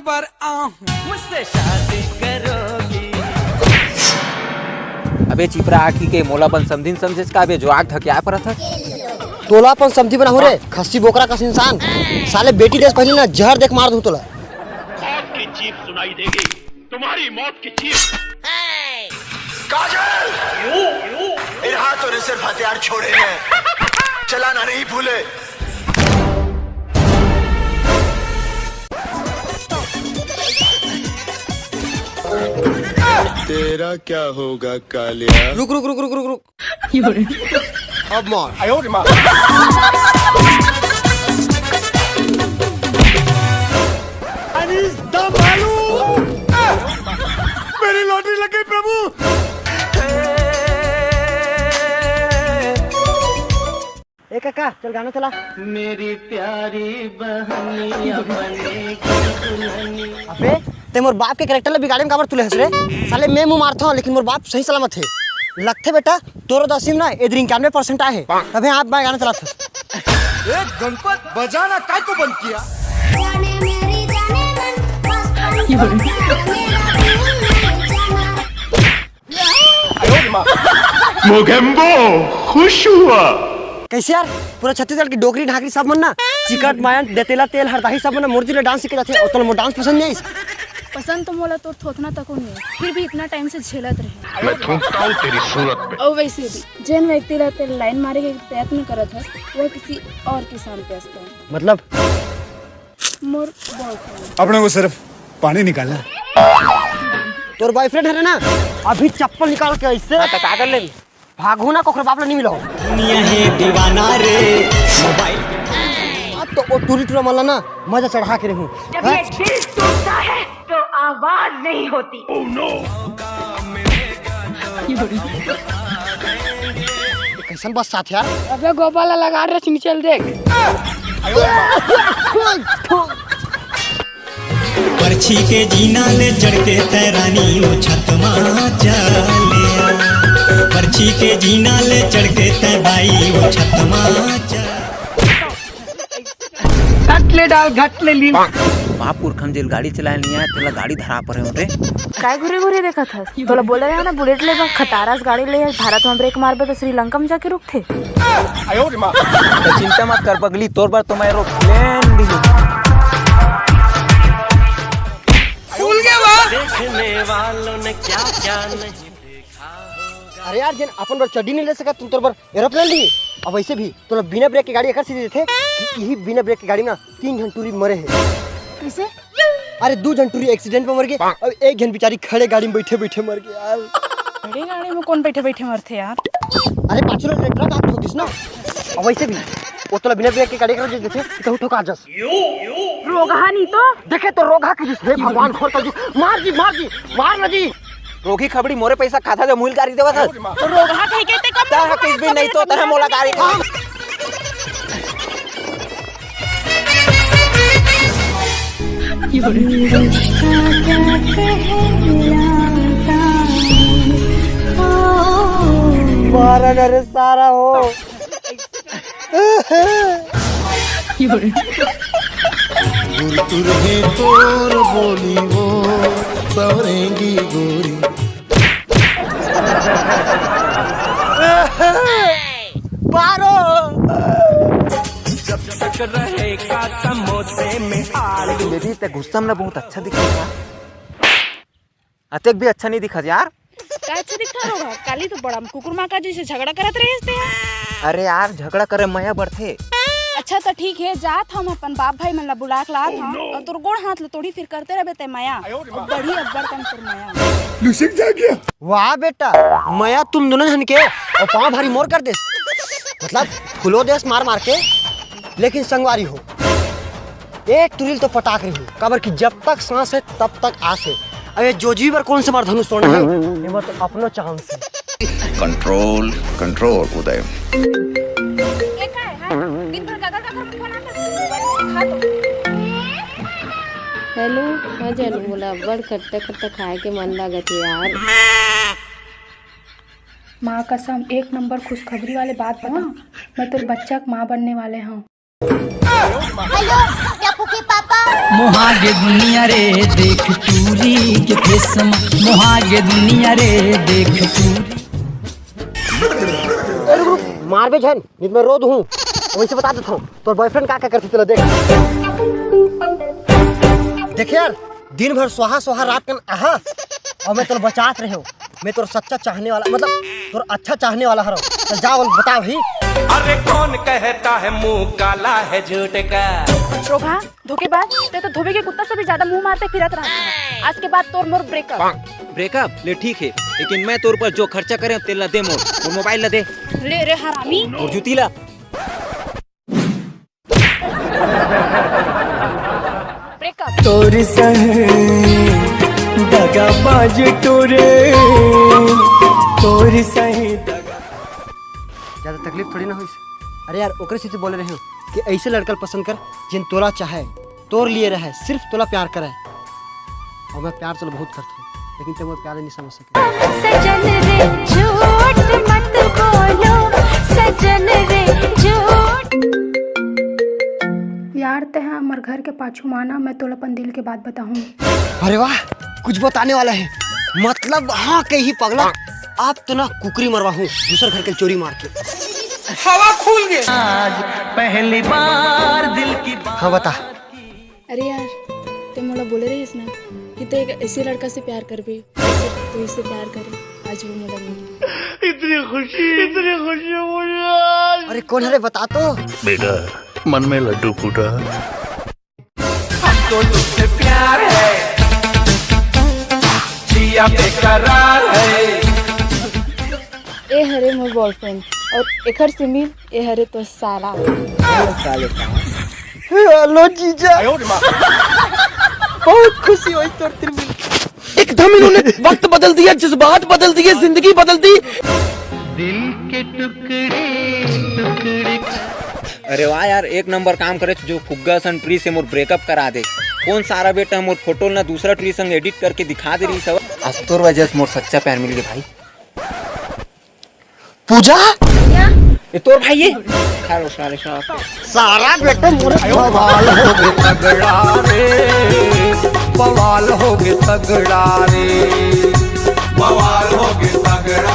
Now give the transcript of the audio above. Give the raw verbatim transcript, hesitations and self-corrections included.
पर आहूं। मुझसे शादी करोगी? अबे चिपरा आँखी के, मोला अपन समधिन समझेस का? अबे जो आग धकिया परत हस। तोला अपन समधी बनाहूं रे, खस्सी बोकरा कस इंसान। साले बेटी देस पहली ना, जहर देख मार दूं तोला। मौत की चीख सुनाई देगी, तुम्हारी मौत की चीख। काजल, इन हाथों ने सिर्फ हथियार छोड़े हैं, चलाना नहीं भूले। तेरा क्या होगा कालिया? रुक, रुक, रुक, रुक, रुक, रुक। अब मार। अनीस दम आलू। मेरी लॉटरी लग गई प्रभु। ए काका, चल गाना चला। मेरी प्यारी बहनिया बनेगी दुल्हनिया। अबे, ते मोर बाप के कैरेक्टर ला बिगाड़े में काबर तुले हस रे? साले मैं मुंह मारथंव, लेकिन मोर बाप सही सलामत हे। लगथे बेटा, तोरो दसवीं में ना, एदे इक्यानवे परसेंट आए हे। तभे आप मैं गाना चलात हस। ए गणपत, बजाना काय को बंद किया? जाने मेरी जाने मन, बचपन को मेरा भूल नहीं जाना। मोगेम्बो खुश हुआ। कैसे यार, पूरा छत्तीसगढ़ की डोकरी ढाकरी सब मन ना, चिकट मायन, देतेला तेल, हरदाही सब मन ना मोर जिला डांस सीखे जाथे, और तोला मोर डांस पसंद नहीं आइस? पसंद तो मोला तोर थोथना तको नहीं, फिर भी इतना टाइम से झेलत रहे। मैं थूकता हूँ तेरी सूरत पे। और वैसे भी, जेन व्यक्ति ला तेल लाइन मारे के प्रयत्न करत हस, वो किसी और किसान पे हंसता है। मतलब? मोर बॉयफ्रेंड। अपने को सिर्फ पानी निकालना। तोर बॉयफ्रेंड हरे ना, अभी चप्पल निकाल के ऐसे हाँ, तो का कर लेबी? भागहूं ना, कोखरो बाप ला नहीं मिलो। दुनिया है दीवाना रे, मोबाइल। अब तो ओ टूरी टूरा मन ला ना मजा चढ़ा के रहूं। जब ये दिल टूटता है तो आवाज नहीं होती। कैसन बस साथ यार। अबे गोपाल ला लगा रे सिंचल देख। परछी के जीना ले चढ़ के तैरानी वो छत मा चले आ। परछी के जीना ले चढ़ के तैबाई वो छत मा चल। घट ले डाल, घट ले लीन। महापुरख हम जेल गाड़ी चलाए नहीं आए, तेला गाड़ी धरा परे होते। काय घुरे घुरे देखत हस? तोला बोले रहे ना, बुलेट ले बा, खटारास गाड़ी ले, भारत में ब्रेक मारबे तो श्रीलंका में जाके रुकथे। तो चिंता मत कर पगली, तोर बर तो मैं एरोप्लेन भी। भूल गया वाह। देखने वालों ने क्या क्या नहीं। अरे यार, जेन अपन बर चड्डी नहीं ले सकत, तुम तोर बर एरोप्लेन ली। अब वैसे भी तोला बिना ब्रेक के गाड़ी एकर सीधी देथे कि यही बिना ब्रेक के गाड़ी में ना तीन झन टूरी मरे हे। कैसे? अरे दू झन टूरी एक्सीडेंट में मर गे और एक झन बेचारी खड़े गाड़ी में बैठे बैठे मर गे यार। खड़े गाड़ी में कौन बैठे बैठे मरथे यार? अरे पाछू ले ट्रक आके ठोकिस ना। अब वैसे भी वो तोला बिना ब्रेक के गाड़ी एकर सीधी देथे कि कहूँ ठोका जस। रोगहा नहीं तो। देखे तो रोगहा की जिस, हे भगवान खोर कर जी, मार जी, मार जी, मार ना जी। रोगी खबड़ी मोरे पैसा खाता जो मुइल गारी देवत हस। तो रोगहा कह के ते कब तह किस भी नहीं तो तह मोला गारी खा। मारा ना रे सारा हो। गुरतुर हे तोर बोली वो सवरेंगी गोरी। पारो। जब तक रहेगा समोसे में आलू। बेबी, ते गुस्सा में बहुत अच्छा दिख रहा। अतेक भी अच्छा नहीं दिखत यार। का अच्छा दिखत होगा? काली तो बड़ा कुकुर माँ का जैसे झगड़ा करत रहे थे यार। अरे यार, झगड़ा करे मया बढ़थे। अच्छा तो ठीक है, जात हम अपन बाप भाई मन ला बुला के लात हम। और तोर गोड़ हाथ ला तोड़ी फिर करते रहबे ते मया। और बढ़ी अब्बड़ कन तोर मया। लुसिक जा गया। वाह बेटा, मया तुम दोनों झन के और पाँव भारी मोर कर देस। मतलब फुलो देस मार मार के, लेकिन संगवारी हो, एक टुरी ल तो पटाक रही हूँ, काबर कि जब तक सांस है तब तक आस है। अरे जोजवी बर कौन से बार धनुष तोड़ना है? ये बार तो अपनो चांस है। कंट्रोल, कंट्रोल, उदय। ये का है, हाँ? दिन भर गगर गगर मुंह बनाकर खा तो। हेलो, हाँ जानू, मोला अब्बड़ खट्टा खट्टा खाए के मन लागत हे यार। माँ कसम, एक नंबर खुशखबरी वाले बात बता, मैं तोर बच्चा के माँ बनने वाले हूँ। हेलो, टप्पू के पापा। मोहा गे दुनिया रे, देख टूरी के फेस म। मोहा गे दुनिया रे, देख टूरी। मारबे झन, नित मैं रो दूँ। वैसे बता देता हूँ, तोर बॉयफ्रेंड का का करथे तेला देख। देख यार, दिन भर स्वाहा स्वाहा रात कन आहा, और मैं तोर बचात रहे हूँ। मैं तोर सच्चा चाहने वाला, मतलब तोर अच्छा चाहने वाला हरो। तो जा बोल, बता भाई। अरे कौन कहता है मुंह काला है झूठ का? रोगहा, धोखेबाज, ते तो धोबी के कुत्ता से भी ज्यादा मुंह मारते फिरत रहा। आज के बाद तोर मोर ब्रेकअप। ब्रेकअप ले ठीक है, लेकिन मैं तोर पर जो खर्चा करे तेला दे मोर, मोर मोबाइल ला दे। ले रे हरामी। और जूती ला। ब्रेकअप। तोर सही दगाबाज टोरे, तोर सही दगा। ज्यादा तकलीफ थोड़ी ना होइस। अरे यार, ओकरे से तो बोले रहे हो कि ऐसे लड़का ल पसंद कर, जिन तोला चाहे, तोर लिए रहे, सिर्फ तोला प्यार करे। और मैं प्यार तो बहुत करता हूँ, लेकिन ते मोर प्यार नहीं समझ सके। सजन रे झूठ मत बोलो, सजन रे झूठ। यार, ते हा हमर घर के पाछू माना, मैं तोला अपन दिल के बात बताहूँ। अरे वाह, कुछ बताने वाला है। मतलब हाँ कही पगला, आप तो ना कुकरी मरवा हूँ दूसर घर के चोरी मार के। हवा खुल गए। आज पहली बार दिल की बात। हाँ बता। अरे यार, ते मोला बोले रहिस ना कि ते एक ऐसे लड़का से प्यार करबे, जैसे तू इससे प्यार करे। आज वो मोला मिल गया। इतनी खुशी, इतनी खुशी मुझे आज। अरे कौन है रे, बता तो। बेटा, मन में लड्डू फूटा। हमको तुझसे प्यार है, जिया बेकरार है। ए हरे मोर बॉयफ्रेंड और एकर से मिल, ए हरे तो साला। हेलो जीजा। बहुत खुशी हुई तोर तीर मिल। एकदम इन्होंने वक्त बदल दिया, जज्बात बदल दिए, जिंदगी बदल दी। दिल के टुकड़े टुकड़े। अरे वाह यार, एक नंबर काम करे जो फुग्गा सन ट्री से मोर ब्रेकअप करा दे। कौन सारा बेटा मोर फोटो ना दूसरा ट्री संग एडिट करके दिखा दे रही सब। आज तोर वजह से मोर सच्चा प्यार मिल गया भाई। पूजा? क्या? ये तोर भाई ये? सारा बेटा मोर बवाल हो गए तगड़ा रे, बवाल हो गए तगड़ा रे, बवाल हो गए तगड़ा।